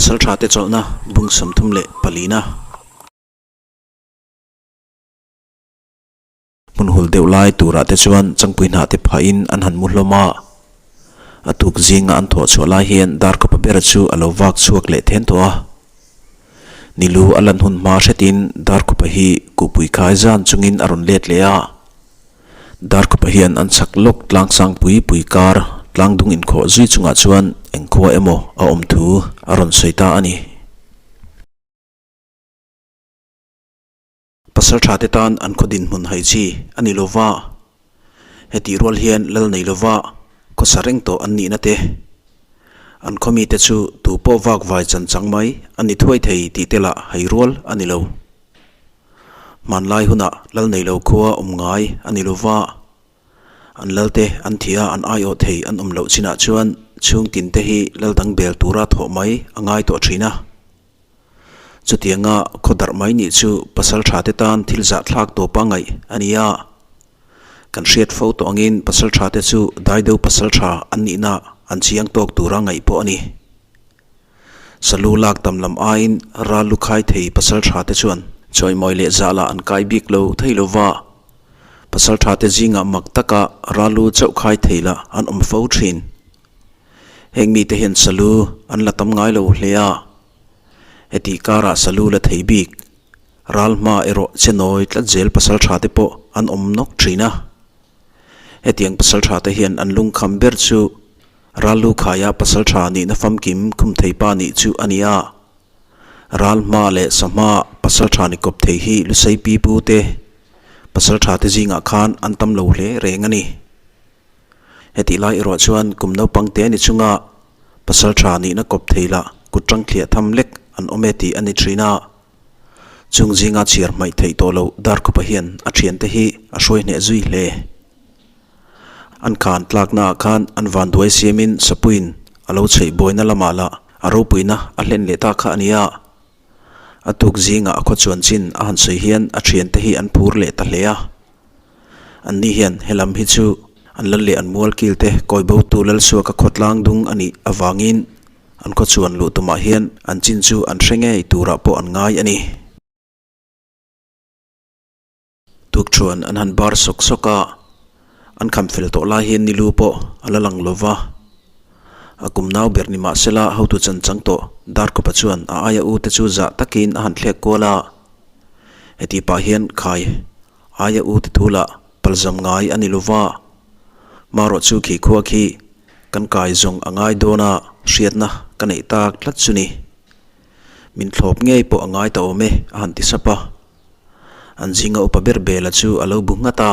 Pasalṭhate chawlhna bung 34na. Hmun hul deuh lai turah te chuan changpui hnah te phahin an han mu hlawm a. A tuk zinga an thawh chhuah lai hian Darkawpa bera chu a lo vak chhuak leh then tawh a. Nilu a lan hun hma hretin Darkawpa hi kuhpui khai zan chungin a rawn let leh a. Darkawpa hian an chhak lawk tlangsang pui pui kar tlangdung inkhawh zui chungah chuan engkhua emaw a awm thu a rawn sawi ta a ni. Pasal tha te tan an khaw dinhmun hai chi a ni lova, hetih rual hian lal nei lova khawsa reng tawh an nihna te, an khaw mite chu tu pawh vak vai chan chang mai a ni thuai thei tih te lah hai rual a ni lo. Hmanlai hunah lal nei lo khua awm ngai a ni lova, an lalte an thih a an aiawh thei an awm loh chinah chuan chhungtin te hi lal dang bel tura thawh mai a ngai tawh thin a. Chutianga khaw darh mai nih chu pasal tha te tan thil zahthlak tawpa ngaih a ni a. Kan hriat fo tawh angin pasal tha te chu dai deuh pasal tha an nihna an chiang tawk tura ngaih pawh a ni. Salu lak tam lam aiin ral lu khai thei pasal tha te chuan chawimawi leh zah lah an kai bik lo thei lo va. Pasal tha te zingah mak taka ral lu chauh khai thei lah an awm fo thin. Heng mite hian salu an la tam ngai lo hle a, heti karah salu la thei bik, ral hma erawh che nawi tlat zel pasal tha te pawh an awm nawk thin a. Hetiang pasal tha te hian an lungkham ber chu ral lu khaia pasal tha nihna famkim khum thei pa nih chu a ni a. Ral hma leh sa hma pasal tha ni kawp thei hi Lusei pi pu te pasal tha te zingah khan an tam lo hle reng a ni. Hetih lai erawh chuan kum naupang te ni chunga pasal tha nihna kawp thei lah kut tang thliah tham lek an awm e tih a ni thin a. Chung zinga chhiar hmaih theih tawh loh Darkhupa hian a thiante hi a hruai hneh zui hle. An khan tlaknaah khan an vanduai siamin Sapuiin a lo chheih buaina lamah lah a ropuina a hlen leh ta kha a ni a. A tuk zingah a khaw chuan chin a han sawi hian a thiante hi an phur leh ta hle a. An ni hian helam hi chu an lal leh an mual kil te kawi bo tu Lalsuaka khawtlang dung a nih avangin an khaw chuan luh tumah hian an chin chu an hre ngei turah pawh an ngai a ni. Tukṭhuan an han bar sawk sawk a, an kham fel tawh lai hian nilu pawh a la lang lo va. A kum nau ber ni mahsela hotu chan chang tawh Darkawpa chuan a aia u te chu zah takin a han thlek kual a. Heti pah hian khai aia u te thu lah palzam ngai a ni lo va. Marawh chu khi khua khi kan kai zawng a ngai dawn a hriatna ka neih tak tlat chu ni. Min thlawp ngei pawh a ngai ta awm e a han ti sap a. An zinga upa ber Bela chu a lo bu nghat a.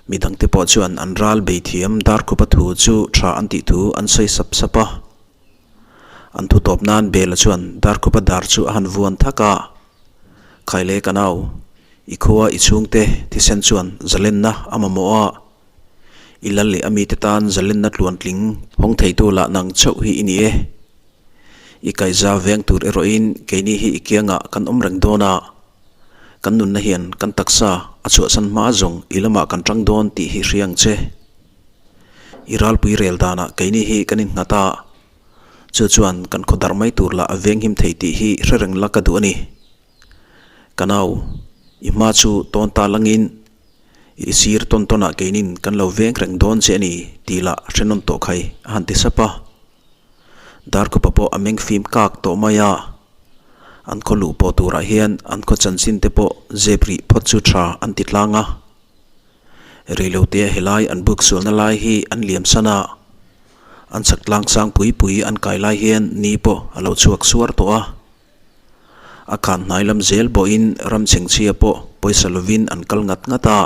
Mi dangte pawh chuan an ral bei thiam Darkhupa thu chu tha an tih thu an sawi sap sap a. An thu tawp nan Bela chuan Darkhupa dar chu a han vuan thak a. Khaile ka nau, i khua i chhungte thisen chuan zalenna a mamawh a. I lal leh a mite tan zalenna tluantling hawng theitu lah nang chauh hi i ni e. I kaiza veng tur erawhin keini hi i kiangah kan awm reng dawn a, kan nunna hian kan taksa a chhuahsan hma zawng i lamah kan tang dawn tih hi hria ang che. I ralpui rel danah keini hi kan innghat a, chu chuan kan khaw darh mai tur lah a venghim thei tih hi hre reng la ka duh a ni. Ka nau, i hma chu tawn ta langin i sir tawn tawnah keinin kan lo veng reng dawn che a ni tih lah hre nawn tawh khai a han ti sap a. Darkhupa pawh a meng fim kak tawh mai a, an khaw luh pawh turah hian an khaw chanchin te pawh zep rih phawt chu tha an ti tlang a. Reilote helai an buk sualna lai hi an liam san a, an chhak tlang sang pui pui an kai lai hian ni pawh a lo chhuak suar tawh a. A khan hnai lam zel bawhin ram chhengchhia pawh pawisa lovin an kal ngat ngat a.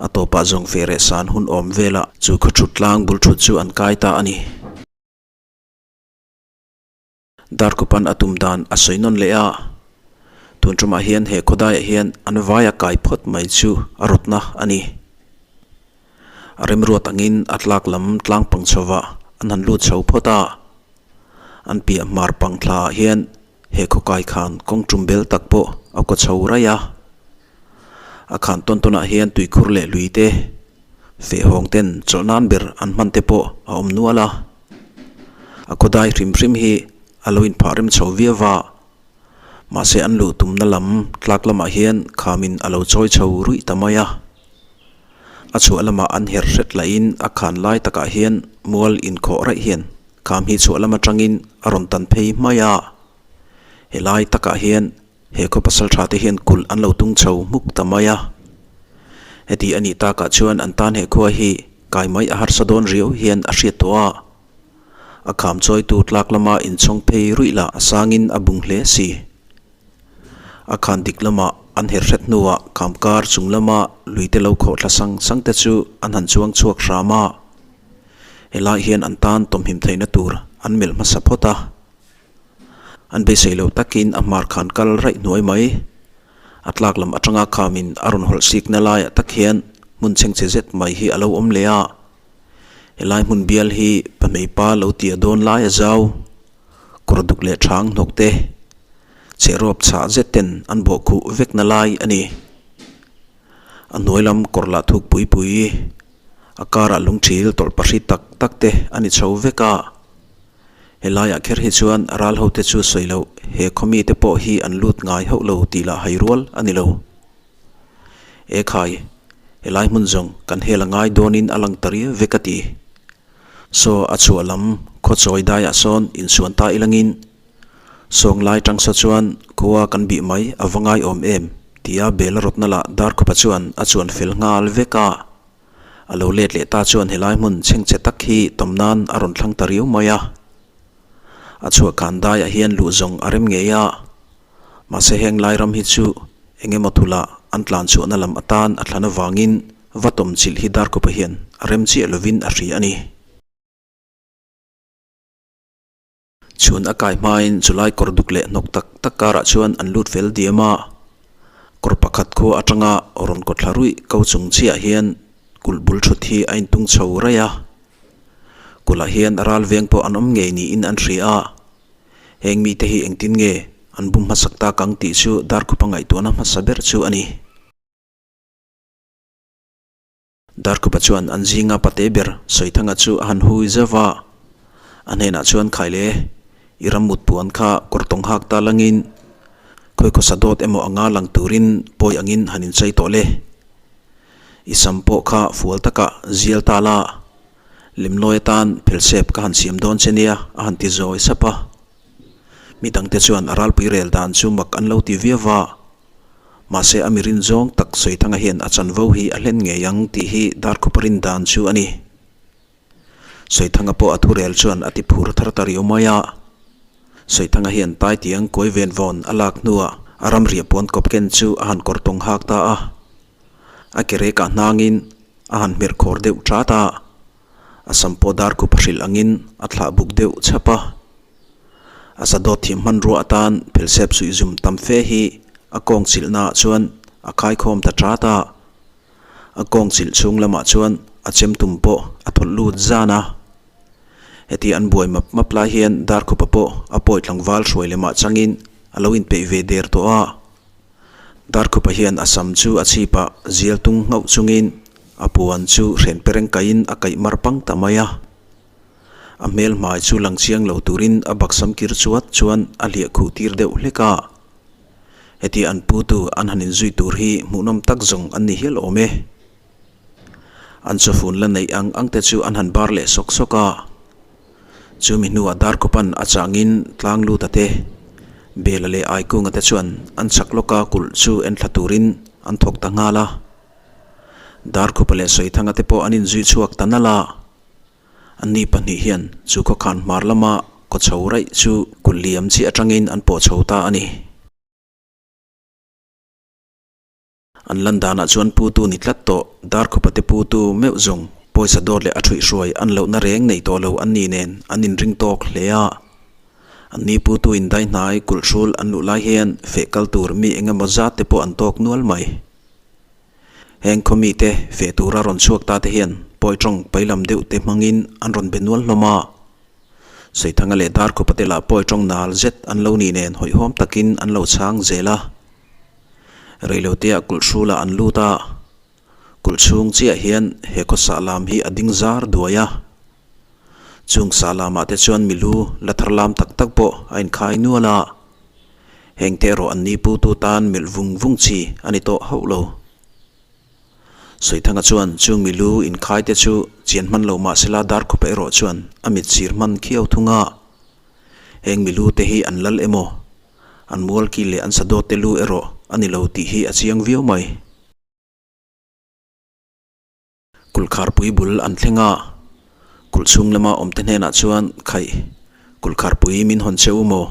A tawpah zawng fe reh san hun awm velah chu khaw thut tlang bul thut chu an kai ta a ni. Darkawpan a tum dan a sawi nawn leh a, tun tumah hian he khawdaiah hian an vaia kai phawt mai chu a rawtna a ni. A remruat angin a tlak lam tlang pang chhovah an han lut chho phawt a, an piah hmar pang thlaah hian he khaw kai khan kawng tum bel tak pawh a kaw chho raih a. A khan tawn tawnah hian tuikhur leh lui te, fehhawng ten chawlh nan ber an hman te pawh a awm nual a. A khawdai hrim hrim hi a lo inphah rem chho viau va, mahse an luh tumna lam tlak lamah hian khamin a lo chawi chho ruih ta mai a. A chhuah lamah an her hret lahin a khan lai takah hian mual inkhawh raih hian kham hi chhuah lam atangin a rawn tan phei hmai a. Helai takah hian he khaw pasal tha te hian kulh an lo tung chho hmuk ta mai a. Heti a nih takah chuan an tan he khua hi kai mai a harsa dawn riau hian a hriat tawh a. A kham chawitu tlak lama inchhawng phei ruih lah a sangin a bung hle si. A khan dik lama an her hret hnuah kham kar chung lama luite lo khawh thla sang sang te chu an han chuang chhuak hram a. Helai hian an tan tawmhim theihna tur an melh hmasa phawt a. An beisei lo takin a hmar khan kal raih hnuai mai. A tlak lam atanga khamin a rawn hawlh sikna laiah tak hian hmun chhengchhe zet mai hi a lo awm leh a. Helai hmun bial hi pahmeipa lo tia dawn lai a zau. Kawr duk leh thang hnawk te chhehrawp chhah zet ten an bawh khuh vekna lai a ni. A hnuai lam kawr lah thuk pui pui a karah lungthil tawlh pahri tak tak te a ni chho vek a. Helaiah kher hi chuan ral ho te chu sawi loh he khawmi te pawh hi an lut ngai hauh lo tih lah hai rual a ni lo. Ekhai, helai hmun zawng kan hel a ngai dawnin a lang ta riau vek a ti. Saw a chhuah lam khaw chawi daiah sawn insuan ta ilangin sawng lai tang saw chuan khua kan bih mai a va ngai awm em tia bel a rawtna lah Darkhupa chuan a chuan fel nghal vek a. A lo let leh ta chuan helai hmun chhengchhe tak hi tawm nan a rawn thlang ta riau mai a. A chhuah khan daiah hian luh zawng a rem ngei a. Mahse heng lai ram hi chu eng emaw thula an tlan chhuahna lam atan a thlan avangin va tawm chilh hi Darkhupa hian a rem chiah lovin a hria a ni. Chhun a kai hmain chulai kawr duk leh hnawk tak tak karah chuan an lut fel diam a. Kawr pakhat khua atanga rawn kawthla ruih ko chung chiah hian kulh bul thut hi a intung chho raih a. Kulhah hian ral veng pawh an awm ngei niin an hria a. Heng mite hi engtin nge an bum hmasak tak ang tih chu Darkhupa ngaihtuahna hmasa ber chu a ni. Darkhupa chuan an zinga pate ber Sawithanga chu a han hui zauh va, a hnenah chuan Khaile, i ram mut puan kha kawr tawng hak ta langin khawi khawsa dawt emaw anga lang turin pawi angin han inchei tawh le. I sam pawh kha fual takah zial ta la, lemlawi atan phelsep ka han siam dawn che nia a han ti zawi sap a. Mi dangte chuan a ralpui rel dan chu mak an lo ti viau va. Mahse a mirin zawng tak Sawithanga hian a chanvo hi a hlen ngei ang tih hi Darkhupa rin dan chu a ni. Sawithanga pawh a thurel chuan a ti phur thar ta riau mai a. Sawithanga hian Taitiang kuai ven vawn a lak hnuah a ramriah puan kawp ken chu a han kawr tawng hak ta a. A ke rekah hnangin a han hmerh khawr deuh ṭat a. A sam pawh Darkhupa hrilh angin a thlah buk deuh chhap a. A sadawt thiam hmanrua atan phelsep suihzum tam fe hi a kawng chilhnaah chuan a khaikhawm ta ṭat a. A kawng chilh chhung lamah chuan a chemtum pawh a thawlh lut zan a. Heti an buai map map lai hian Darkhupa pawh a pawi tlangval hruai lemah changin a lo inpeih ve der tawh a. Darkhupa hian a sam chu a chhipah zial tung nghauh chungin a puan chu hren pereng kaihin a kaih mar pang ta mai a. A hmel hmai chu lang chiang lo turin a baksam kir chuat chuan a hliah khuh tir deuh hlek a. Heti an putu an han inzui tur hi hmuhnawm tak zawng an ni hial awm e. An chawfun la neih ang ang te chu an han bar leh sawk sawk a. Chu mi hnuah Darkhupan a changin Tlangluta te, Bela leh Aikunga te chuan an chak lawka kulh chu enthla turin an thawk ta nghal a. Darkhupa leh Sawithanga te pawh an inzui chhuak ta nalh a. Anni pahnih hian chu khawkhan hmar lama kaw chho raih chu kulh liam chiah atangin an pawh chho ta a ni. An lan danah chuan putu ni tlat tawh Darkhupa te putu meuh zawng pawisa dawt leh a ṭhuihhruai an lohna reng nei tawh lo an ni nen an inring tawk hle a. Anni putu indai hnai kulh hrul an luh lai hian feh kal tur mi eng emaw zat te pawh an tawk nual mai. Heng khaw mite feh tura rawn chhuak ta te hian pawi tawng pai lam deuh te hmangin an rawn be nual hlawm a. Sawithanga leh Darkhupa te lah pawi tawng nal zet an lo nih nen hawihhawm takin an lo chhang zel a. Reiloteah kulh hrulah an lut a, kulh chhung chiah hian he khawsah lam hi a ding zar duai a. Chung sah lamah te chuan milu la tha. tharlam tak tak pawh a inkhai nual a. Hengte erawh an ni putu tan melh vung vung chi a ni tawh hauh lo. Sawithanga chuan chung milu inkhai te chu chian hman lo mah sela Darkhupa erawh chuan a mit sir hman khiau thung a. Heng milu te hi an lal emaw, an mualki leh an sadawt te lu erawh a ni lo tih hi a chiang viau mai. Kulhkharpui bul an thleng a, kulh chhung lama awmte hnenah chuan, Khaih, kulhkharpui min hawn che u maw?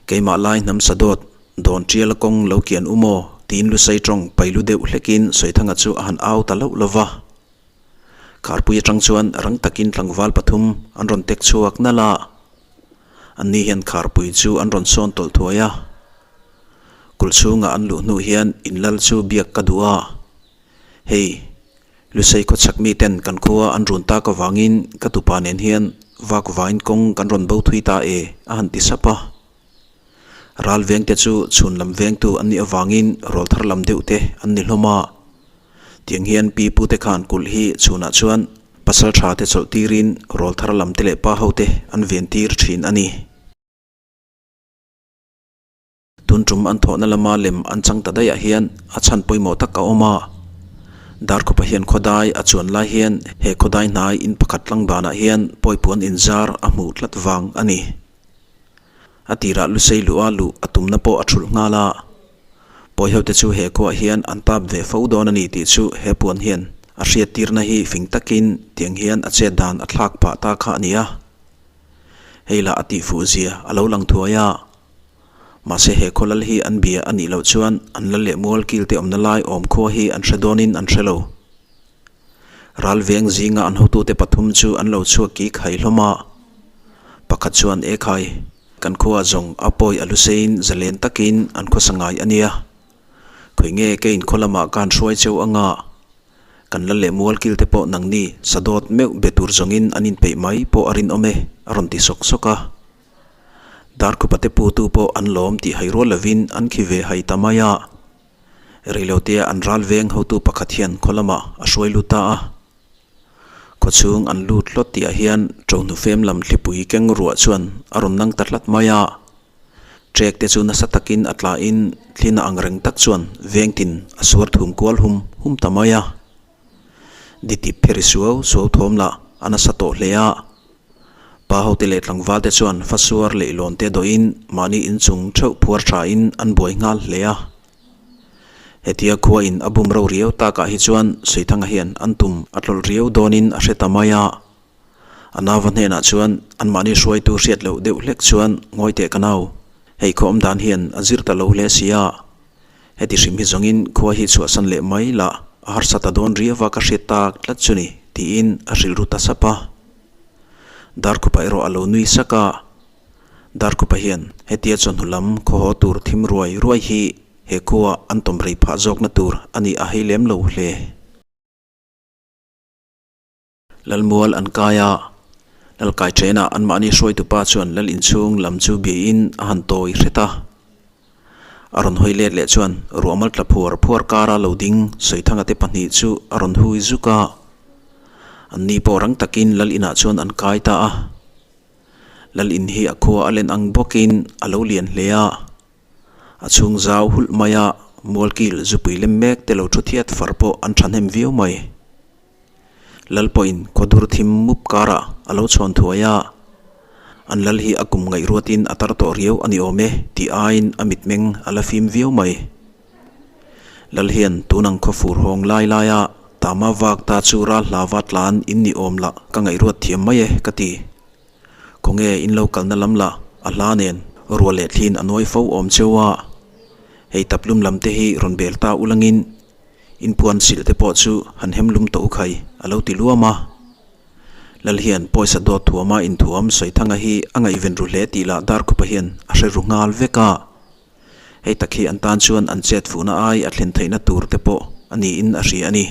Keimah lai hnam sadawt dawn tiala kawng lo kian u maw? tiin Lusei tawng pailu deuh hlekin Sawithanga chu a han au ta loh lo va. Kharpui atang chuan rang takin tlangval pathum an rawn tek chhuak nalh a, anni hian kharpui chu an rawn sawn tawlh thuai a. Kulh chhunga an luh hnu hian inlal chu biak ka duh a. Hei, Lusei khawchhak miten kan khua an run tak avangin ka tupa nen hian vak vain kawng kan rawn bo thui ta e, a han ti sap a. Ral vengte chu chhun lam vengtu an nih avangin rawl thar lam deuh te an ni hlawm a. Tiang hian pi pute khan kulh hi chhunah chuan pasal tha te chawlh tirin rawl thar lam te leh pa ho te an ven tir thin a ni. Tun tum an thawhna lama lem an chang ta daihah hian a chhan pawimawh tak a awm a. Darkhupa hian khawdai a chuan lai hian he khawdai hnai in pakhat tlangbanah hian pawipuan inzar a hmuh tlat vang a ni. A tirah lusei luh a luh a tumna pawh a thulh nghal a. Pawihote chu he khuaah hian an tap ve fo dawn a ni tih chu he puan hian a hriattirna hi fing takin tiang hian a chet dan a thlak phah ta kha a ni a. Hei lah a tihfuh zia a lo lang thuai a. Mahse he khaw lal hi an bia a nih loh chuan an lal leh mual kil te awmna lai awm khua hi an hre dawnin an hre lo. Ral veng zinga an hotute pathum chu an lo chhuak ki khai hlawm a. Pakhat chuan E khai, kan khua zawng a pawi a luseiin zalen takin an khawsa ngai a nia. Khawi nge keiin khaw lamah ka han hruai cheu anga kan lal leh mual kil te pawh nangni sadawt meuh be tur zawngin an inpeih mai pawh a rinawm e a rawn ti sawk sawk a. Darkhupa te putu pawh an lawm tih hai rual lovin an khi ve hai ta mai a. Reilotea an ral veng hotu pakhat hian khaw lamah a hruai lut ta a. Khaw chhung an lut hlawt tihah hian Ṭohnu fem lam thlipui keng ruah chuan a rawn nang ta tlat mai a. Ṭek te chu nasa takin a tlain thlina ang reng tak chuan vengtin a suar thum kual hum hum ta mai a. Ditip pheri suau suau thawm lah a nasa tawh hle a. Pa hote leh tlangval te chuan fasuar leihlawn te dawhin mahni inchung theuh phuar thain an buai nghal hle a. Hetia khua in a bum ro riau takah hi chuan Suithanga hian an tum a tlawlh riau dawnin a hre ta mai a. A nauva hnenah chuan anmahni hruaitu hriat loh deuh hlek chuan ngawi teh ka nau, hei khaw awm dan hian a zir ta lo hle si a. Heti hrim hi zawngin khua hi chhuahsan leh mai lah a harsa ta dawn riauva ka hriat tak tlat chu ni tiin a hrilh ru ta sap a. Darkhupa erawh a lo nui sak a. Darkhupa hian hetia chawhnu lam khaw haw tur thim ruai ruai hi he khua an tawm rei phah zawkna tur a nih a hei lem lo hle. Lalmual an kai a, Lalkai ṭhenah anmahni hruaitupa chuan lal inchhung lam chu biain a han tawi hret a. A rawn hawi let leh chuan ruahmal tla phuar phuar kara lo ding Sawithanga te pahnih chu a rawn hui zuk a. Anni pawh rang takin lal inah chuan an kai ta a. Lal in hi a khua a len ang bawkin a lo lian hle a. A chhung zau hulh mai a, mualkil zupui lem mek te lo thu thiat far pawh an thahnem viau mai. Lal pawhin khawdur thim mup karah a lo chhawn thuai a, an lal hi a kum ngaih ruatin a tar tawh riau a ni awm e tih aiin a mitmeng a la fim viau mai. Lal hian tunang khawfur hawng lai laia tama vak ta chu ral hlava tlan in ni awm lah ka ngaihruat thiam mai e ka ti. Khawnge in lo kalna lam lah a hla nen ruah leh thlin a nuai fo awm cheu a, hei taplum lam te hi rawn bel ta ulangin Inpuan silh te pawh chu han hem lum tawh u khai, a lo ti luam a. Lal hian pawisa dawt thuama inthuam Sawithanga hi a ngaihven ru hle tih lah Darkhupa hian a hre ru nghal vek a. Hei tak hi an tan chuan an chet fuhna ai a thlen theihna tur te pawh a niin a hria a ni.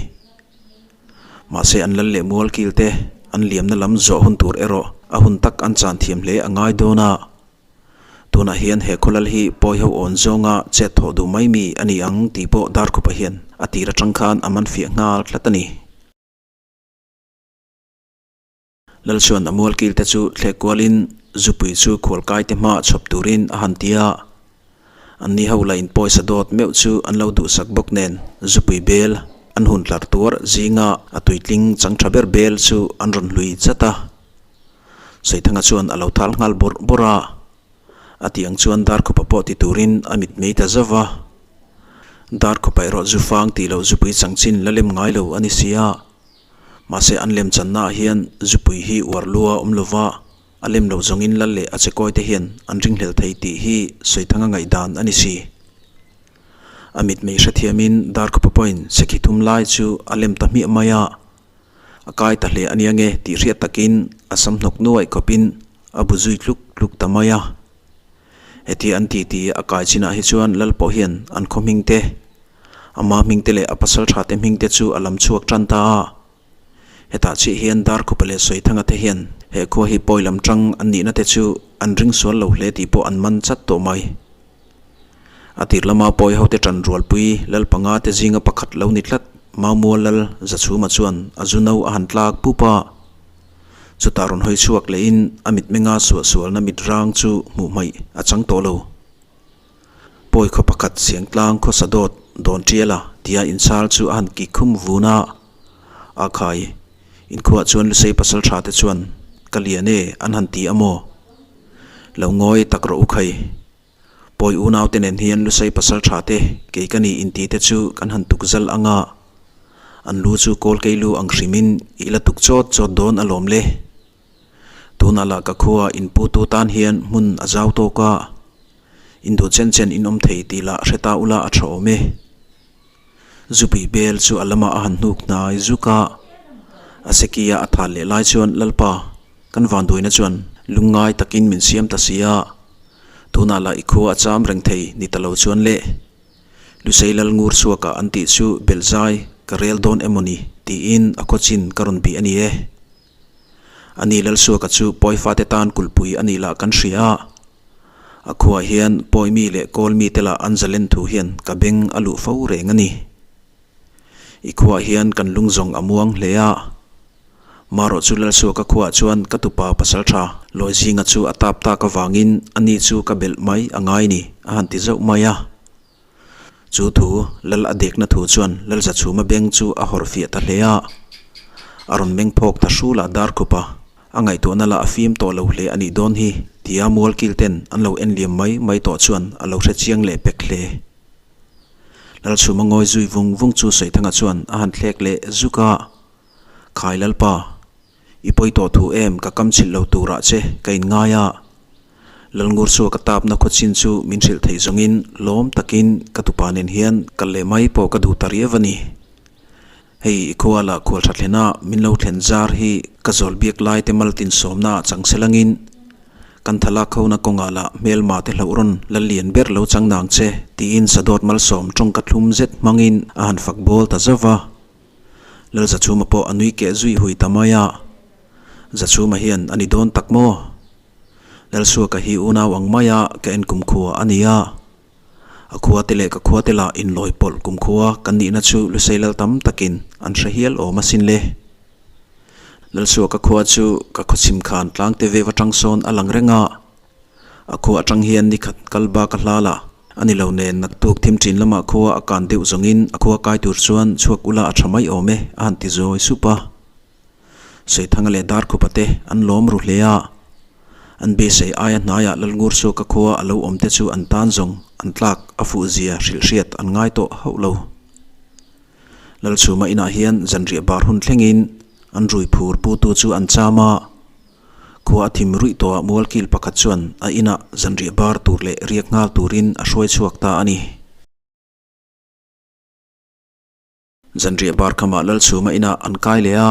Mahse an lal leh mual kil te an liamna lam zawh hun tur erawh a hun tak an chan thiam hle a ngai dawn a. Tunah hian he khawlal hi pawi ho awn zawnga chet thawh duh mai mi a ni ang tih pawh Darkhupa hian a tir atang khan a man fiah nghal tlat a ni. Lal chuan a mual kil te chu thlek kualin Zupui chu khualkaite hmaah chhawp turin a han ti a. Anni ho la inpawisa dawt meuh chu an lo duhsak bawk nen zupui bel an hun tlar tuar zinga a tuitling chang tha ber bel chu an rawn hlui chat a. Saithanga chuan a lo thal nghal bawrh bawrh a. A tih ang chuan Darkhupa pawh ti turin a mit mei ta zauh va. Darkhupa erawh zu fang tih loh zupui changchin la lem ngai lo a ni si a. Mahse an lem channaah hian zupui hi uar lua awm lo va. A lem lo zawngin lal leh a chekawi te hian an ringhlel thei tih hi Sawithanga ngaihdan a ni si. A mitmei hrethiamin Darkhupa pawhin sekhi thum lai chu a lem ta hmiah mai a, a kai ta hle a nia nge tih hriat takin a sam hnawk nuaih khawpin a bu zui tluk tluk ta mai a. Heti an ti tih a kai chinah hi chuan lal pawh hian an khaw hming te, ama hming te leh a pasal tha te hming te chu a lam chhuak tan ta a. Hetah chiah hian Darkhupa leh Sawithanga te hian he khua hi pawi lam tang an nihna te chu an ring sual lo hle tih pawh an man chat tawh mai. A tir lama pawi hote tan rualpui lal panga te zinga pakhat lo ni tlat Maumual lal Zachhuma chuan a zu no a han tlak pup a. Chutah rawn hawi chhuak lehin a mitmenga suahsualna mit rang chu hmuh hmaih a chang tawh lo. Pawi khaw pakhat Siangtlang khawsa dawt dawn tial a tia inchhal chu a han kik khum vun a. A khai, inkhuah chuan Lusei pasal tha te chuan ka lian e an han ti a maw? Lo ngawi tak rawh u khai. Pawi unau te nen hian Lusei pasal tha te kei ka ni inti te chu kan han tuk zal ang a. An lu chu kawl kei lu ang hrimin i la tuk chawt chawt dawn alawm le. Tunah lah ka khua inputu tan hian hmun a zau tawk a. Induh chen chen in awm thei tih lah hre ta ula a tha awm e. Zupui bel chu a lamah a han hnuk hnai zuk a, a sekia a thal leh lai chuan Lalpa, kan vanduaina chuan lungngai takin min siam ta si a, tunah lah i khua a cham reng thei ni ta lo chuan le. Lusei lal ngur chhuakah an tih chu belzai ka rel dawn emawni tiin a khawchin ka rawn bih a ni e. A ni Lalsuaka chu pawi fate tan kulhpui a nih lah kan hria a. A khuaah hian pawi mi leh kawl mi te lah an zalen thu hian ka beng a luh fo reng a ni. I khuaah hian kan lung zawng a muang hle a. Marawh chu Lalsuaka khuaah chuan ka tupa pasal tha Lawizinga chu a tap tak avangin a ni chu ka belh mai a ngai ni a han ti zauh mai a. Chu thu Lal a dekna thu chuan Lalzachhuma beng chu a hawrh fiah ta hle a. A rawn meng phawk ta hrul a dar khup a, a ngaihtuahna lah a fim tawh lo hle a nih dawn hi tia mualkil ten an lo en liam mai mai tawh chuan a lo hre chiang leh pek hle. Lalchhuma ngawi zui vung vung chu Sawithanga chuan a han thlek leh zuk a, Khai Lalpa, I pawi tawh thu em ka kam chhilh lo turah che ka inngai a. Lalngur chu ka tapna khawchin chu min hrilh theih zawngin lawm takin ka tupa nen hian kal leh mai pawh ka duh ta riau a ni. Hei i khua lah khual tha thlena min lo thlen zar hi ka zawl biak lai te mal tin sawmna ah chang se langin kan thalak hona kawngah lah hmelma te hlauh rawn lal lian ber lo chang nang che tiin sadawt malsawm tawngka thlum zet hmangin a han fak bawl ta zauh va. Lalzachhuma pawh a nui keh zui hui ta mai a, Zachhuma hian a ni dawn tak maw? Lalsuaka hi unau ang maia ka en kumkhua a ni a, a khua te leh ka khua te lah inlawi pawlh kumkhua kan nihna chu Lusei lal tam takin an hre hial awm asin le. Lalsuaka khua chu ka khawchhim khan tlangte vev atang sawn a lang reng a, A khua atang hian nikhat kal bak a hla la. A ni lo nen naktuk thim thin lamah khua a kan deuh zawngin a khua kai tur chuan chhuak ula a tha mai awm e a han ti zawi sup a. Saithanga leh Darkhupa te an lawm ru hle a. An beisei aia hnaiah Lalngur chhuaka khua a lo awm te chu an tan zawng an tlak a fuh zia hrilh hriat an ngai tawh hauh lo. Lalchhuma inah hian zanriah bar hun thlengin an rui phur putu chu an cham a. Khua a thim ruih tawhah mualkil pakhat chuan a inah zanriah bar tur leh riak nghal turin a hruai chhuak ta a ni. Zanriah bar khamah Lalchhuma inah an kai leh a,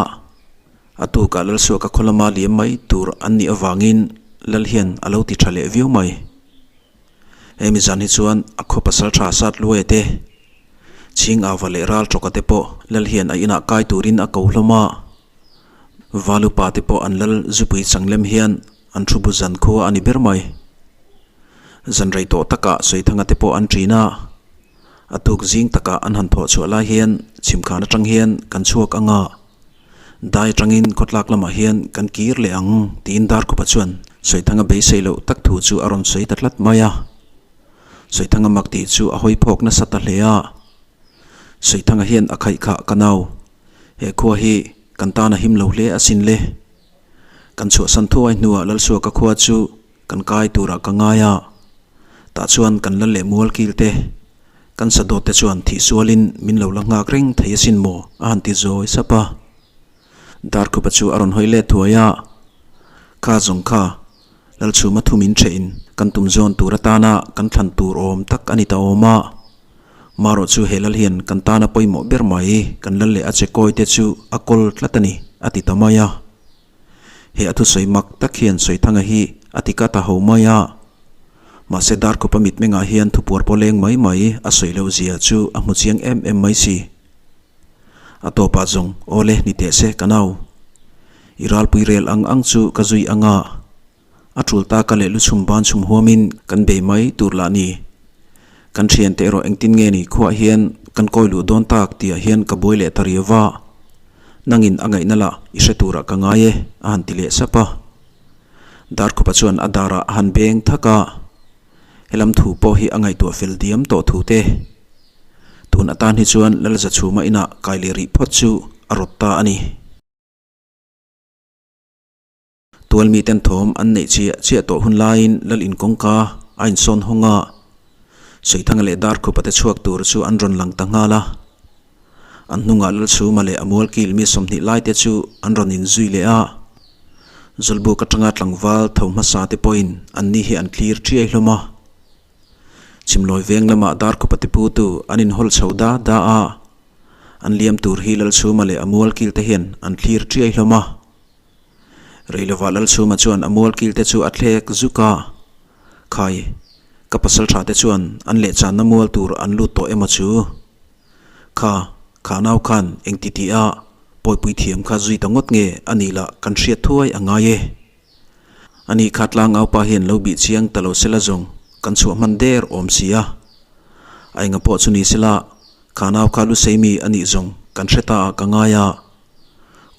a tukah Lalsuaka khaw lama liam mai tur an nih avangin Lal hian a lo ti tha leh viau mai. Hemi zan hi chuan a khaw pasal tha sat luaia te, Chhing Ava leh Ral Tawka te pawh Lal hian a inah kai turin a ko hlawm a. Valupa te pawh an lal zupui changlem hian an thu bu zan khua a ni ber mai. Zan rei tawh takah Sawithanga te pawh an ṭin a, a tuk zing takah an han thawh chhuah lai hian chhimkhan atang hian kan chhuak ang a, dai atangin khawtlak lamah hian kan kir leh ang tiin Darkhupa chuan Sawithanga beisei loh tak thu chu a rawn sawi ta tlat mai a. Sawithanga mak tih chu a hawi phawk nasa ta hle a. Sawithanga hian a khaih khah ka nau, he khua hi kan tan a him lo hle asin le. Kan chhuahsan thuai hnuah Lalsuaka khua chu kan kai turah ka ngai a, tah chuan kan lal leh mual kil te, kan sadawt te chuan thih sualin min lo la nghak reng thei asin maw a han ti zawi sap a. Darkhupa chu a rawn hawi let thuai a, Kha zawng kha, Lalchhuma thu min ṭhehin kan tum zawn tur atana kan thlan tur awm tak a ni ta awm a. Marawh chu he lal hian kan tana pawimawh ber mai kan lal leh a che kawi te chu a kawl tlat a ni, a ti ta mai a. He a thusawi mak tak hian Sawithanga hi a ti ka ta ho mai a. Mahse Darkhupa mitmengah hian thupuar pawh leng mai mai a sawi loh zia chu a hmu chiang em em mai si. A tawpah zawng, Awle, ni teh se, ka nau. I ralpui rel ang ang chu ka zui ang a. A tul ta ka leh lu chhum ban chhum huamin kan bei mai tur lah ni. Kan thiante erawh engtin nge ni khuaah hian kan kawi luh dawn tak tihah hian ka buai leh ta riau va. Nangin a ngaihna lah i hre turah ka ngai e, a han ti leh sap a. Darkhupa chuan a darah a han beng thak a. Helam thu pawh hi a ngaihtuah fel diam tawh thu te. Tun atan hi chuan Lalzachhuma inah kai leh rih phawt chu a rawt ta a ni. Tual miten thawm an neih chiah chiah tawh hun laiin Lal in kawngka a insawn hawng a, Suithanga leh Darkhupa te chhuak tur chu an rawn lang ta nghal a. An hnungah Lalchhuma leh a mualkil mi 20 lai te chu an rawn inzui leh a. Zawlbuk atanga tlangval tho hmasa te pawhin anni hi an thlir ṭhiai hlawm a. Chhimlawi veng lamah Darkhupa te putu an inhawl chho da da a. An liam tur hi Lalchhuma leh a mualkil te hian an thlir ṭhiai hlawm a. Reilovah Lalchhuma chuan a mualkil te chu a thlek zuk a, Khai, ka pasal tha te chuan an lehchanna mual tur an lut tawh emaw chu? Kha, kha nau khan engti tih a pawipui thiam kha zui ta ngawt nge a nih lah kan hriat thuai a ngai e. Ani kha tlangaupa hian lo bih chiang ta lo sela zawng kan chhuah hman der awm si a. A enga pawh chu ni sela kha nau kha lusei mi a nih zawng kan hre ta ah ka ngai a.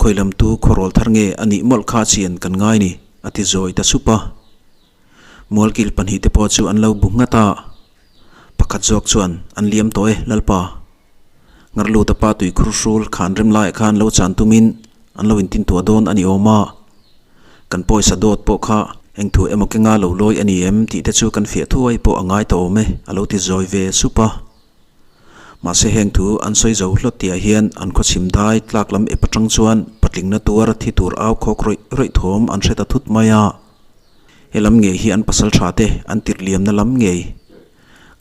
Khawi lam tu khawrawl thar nge a nih mawlh kha chian kan ngai ni, a ti zawi ta sup a. Mualkil pahnihte pawh chu an lo bu nghat a. Pakhat zawk chuan, An liam tawh e, Lalpa. Ngarluta pa tuikhur hrul khan rem laiah khan lo chan tumin an lo intintuah dawn a ni awm a. Kan pawisa dawt pawh kha eng thu emaw kenga lo lawi a ni em tih te chu kan fiah thuai pawh a ngai ta awm e, a lo ti zawi ve sup a. Mahse heng thu an sawi zo hlawt tihah hian an khawchhim dai tlak lam ep atang chuan patlingna tuar thi tur au khawk rawih rawih thawm an hre ta thut mai a. He lam ngei hi an pasal tha te an tirh liamna lam ngei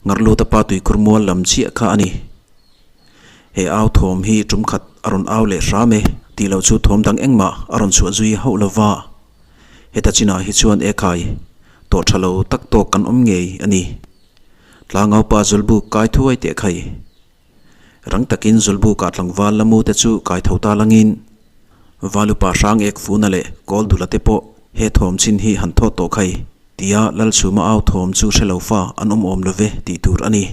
Ngarluta pa tuikhur mual lam chiah kha a ni. He au thawm hi tum khat a rawn au leh hram e tih loh chu thawm dang engmah a rawn chhuah zui hauh lo va. Heta chinah hi chuan ekhai tawh tha lo tak tawk kan awm ngei a ni. Tlangaupa Zawlbuk kai thuai teh khai. Rang takin Zawlbukah tlangval la mu te chu kai tho ta langin Valupa hrang ek funa leh kawl dula te pawh he thawm chin hi han thawt tawh khai tia Lalchhuma au thawm chu hre lo fa an awm awm love tih tur a ni.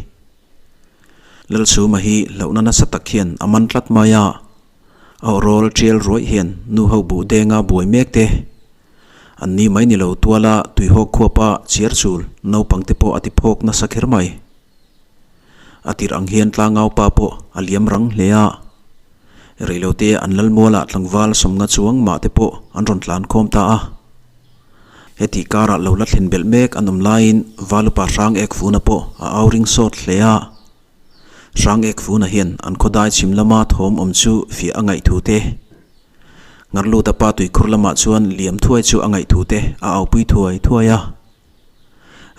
Lalchhuma hi hlauhna nasa tak hian a man tlat mai a, a awrawl tial ruaih hian nu ho buh denga buai mek te An ni mai ni lo tuala tuihawk khuapa chiar chul naupang te pawh a ti phawk nasa kher mai. A tirh ang hian tlangau pa pawh a liam rang hle a. Reilote an lalmualah tlangval sawmnga chuang mah te pawh an rawn tlan khawm ta a. Heti karah lo la thlen belh mek an awm laiin Valupa hrang ek funa pawh a au ring sawt hle a. Hrang ek funa hian an khawdai chhim lama thawm awm chu fiah a ngaih thu te, Ngarluta pa tuikhur lamah chuan liam thuai chu a ngaih thu te a aupui thuai thuai a.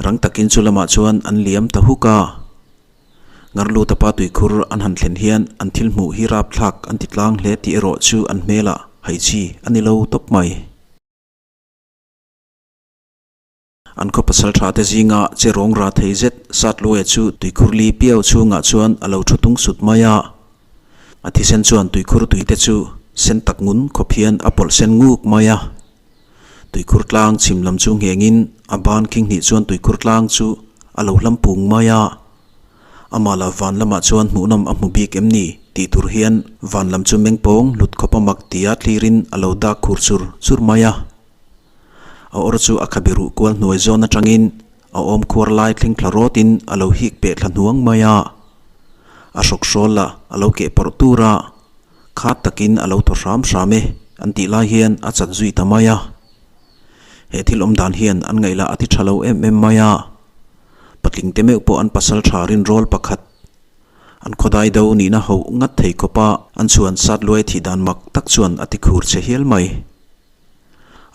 Rang takin chu lamah chuan an liam ta huk a. Ngarluta pa tuikhur an han thlen hian an thil hmuh hi rapthlak an ti tlang hle tih erawh chu an hmelah hai chi a ni lo tawp mai. An khaw pasal tha te zinga che rawng ra thei zet Satluaia chu tuikhur li piau chhungah chuan a lo thu tung sut mai a. A thisen chuan tuikhur tui te chu sen tak ngun khawp hian a pawlh sen nguk mai a. Tuikhur tlang chhim lam chu nghengin a ban khing hnih chuan tuikhur tlang chu a lo hlam pung mai a. Amah lah van lamah chuan hmuhnawm a hmu bik em ni tih tur hian van lam chu meng pawng hlut khawp a mak tia thlirin a lo dak khur chur chur mai a. A awr chu a khabe ruh kual hnuai zawn atangin a awm khuar lai thleng thla rawtin a lo hik peh thla hnuang mai a. A hrawk hrawl lah a lo keh pawrh tur a, khat takin a lo thaw hram hram e an tih lai hian a chat zui ta mai a. He thil awm dan hian an ngaih lah a ti tha lo em em mai a. Patling te meuh pawh an pasal tha rinrawl pakhat An khawdai do nihna hoh ngat thei khawp a, an chhuan sat luai thih dan mak tak chuan a ti khur che hial mai.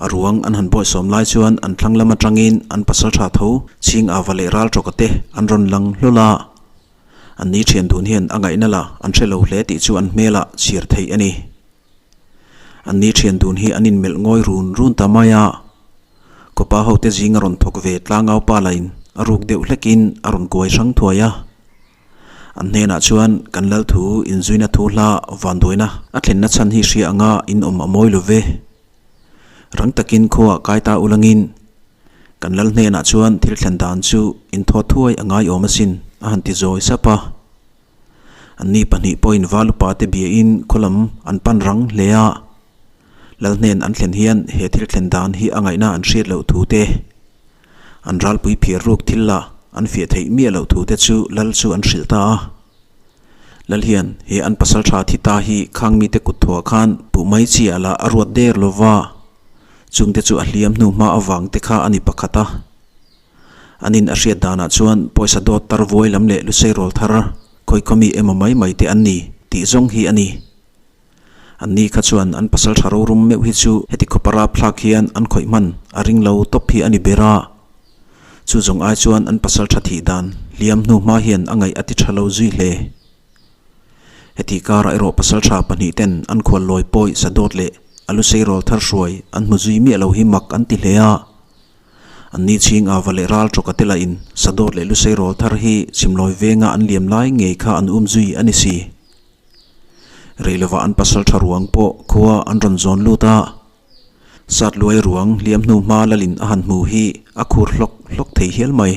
A ruang an han bawihsawm lai chuan an thlang lam atangin an pasaltha tho chhing ava leh ral tawka te an rawn lang hlawl a. An ni thian dun hian a ngaihna la an hre lo hle tih chu an hmelah chhiar theih a ni. An ni thian dun hi an inmelh ngawi run run ta mai a. Kawpa hote zing a rawn thawk ve tlangau pa lain a ruk deuh hlekin a rawn kuai hrang thuai a. An hnenah chuan kan lal thu inzuina thu hla vanduaina a thlenna chhan hi hria anga in awm a mawi lo ve. Rang takin khuaah kai ta ulangin kan lal hnenah chuan thil thlen dan chu inthawt thuai a ngai awm asin a han ti zawi sap a. Anni pahnih pawhin val upa te biain khaw lam an pan rang hle a. Lal hnen an thlen hian he thil thlen dan hi a ngaihna an hriat loh thu te, an ralpui phiar ruk thil lah an fiah theih miah loh thu te chu lal chu an hrilh ta a. Lal hian he an pasal tha thi ta hi khang mite kut thuah khan puh mai chi ah lah a ruat der lo va, chungte chu a hliam hnu hma avang te kha a ni pakhat a. An in a hriat danah chuan pawisa dawt tar vuai lam leh lusei rawl thar khawi khawmi emaw mai mai te an ni tih zawng hi a ni. An ni kha chuan an pasal tha rorum meuh hi chu heti khawpa rapthlak hian an khawih hman a ring lo tawp hi a ni ber a. Chu zawng ai chuan an pasal tha thih dan hliam hnu hma hian a ngaih a ti tha lo zui hle. Heti karah erawh pasal tha pahnih ten an khual lawi pawi sa dawt leh a lusei rawl thar hruai an hmu zui miah lo hi mak an ti hle a. An ni chhing ava leh ral tawka te lahin sadawt leh lusei rawl thar hi chhimlawi venga an liam lai ngei kha an um zui a ni si. Rei lovah an pasal tha ruang pawh khua an rawn zawn lut a. Sat luai ruang hliam hnu hma lalin a han hmu hi a khur hlawk hlawk thei hial mai.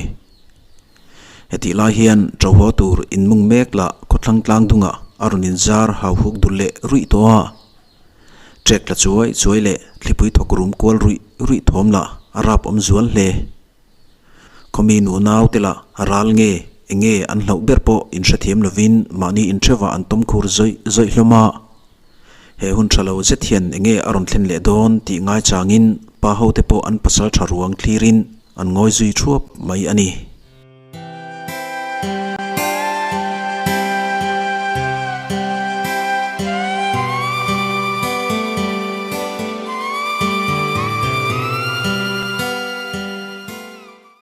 Hetih lai hian ṭohaw tur inmung mek lah khawthlang tlang dungah a rawn inzar hau huk dul leh ruih tawh a. Trek tla chuai chuai leh thlipui thawk rum kual ruih ruih thawm lah a rap awm zual hle. Khawmi nu nau te lah a ral nge eng nge an hlauh ber pawh inhrethiam lovin mahni intheuhah an tawm khur zawih zawih hlawm a. He hun tha lo zet hian eng nge a rawn thlen leh dawn tih ngaichangin pa ho te pawh an pasal tha ruang thlirin an ngawi zui thuap mai a ni.